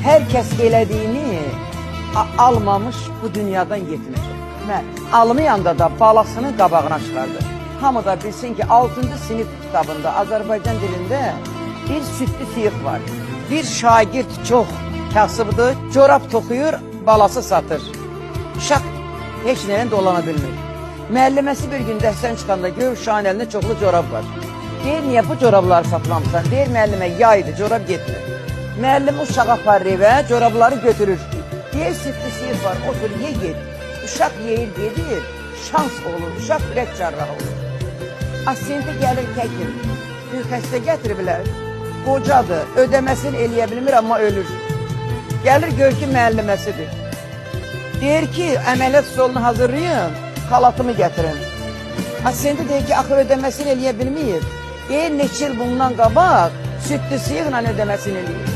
Hər kəs elədiyini almamış bu dünyadan getmir. Mən almayanda da balasının qabağına çıxardı. Hamı da bilsin ki, 6-cı sinif kitabında Azərbaycan dilində bir südlü sıyıq var. Bir şagird çox kasıbdır, corab toxuyur, balası satır. Uşaq heç nəylə dolana bilmir. Müəlliməsi bir gün dərsdən çıxanda görür uşağın əlində çoxlu corab var. Deyir, niyə bu corabları satmamısan? Deyir, müəllimə, yaydı, corab getmir. Müəllim uşağı aparır evə, corabları götürür. Deyir, südlü sıyıq var, otur, ye, get. Uşaq yeyir, gedir, şans olur, uşaq ürək cərrahı olur. Asistenti gəlir kəkim, bir xəstə gətiriblər, qocadır, ödəməsini eləyə bilmir, amma ölür. Gəlir gör ki, müəlliməsidir. Deyir ki, əməliyyat stolunu hazırlayın, xalatımı gətirin. Asistenti deyir ki, axı ödəməsini eləyə bilməyib. Deyir, neçə il bundan qabaq südlü sıyıqla ödəməsini eləyir.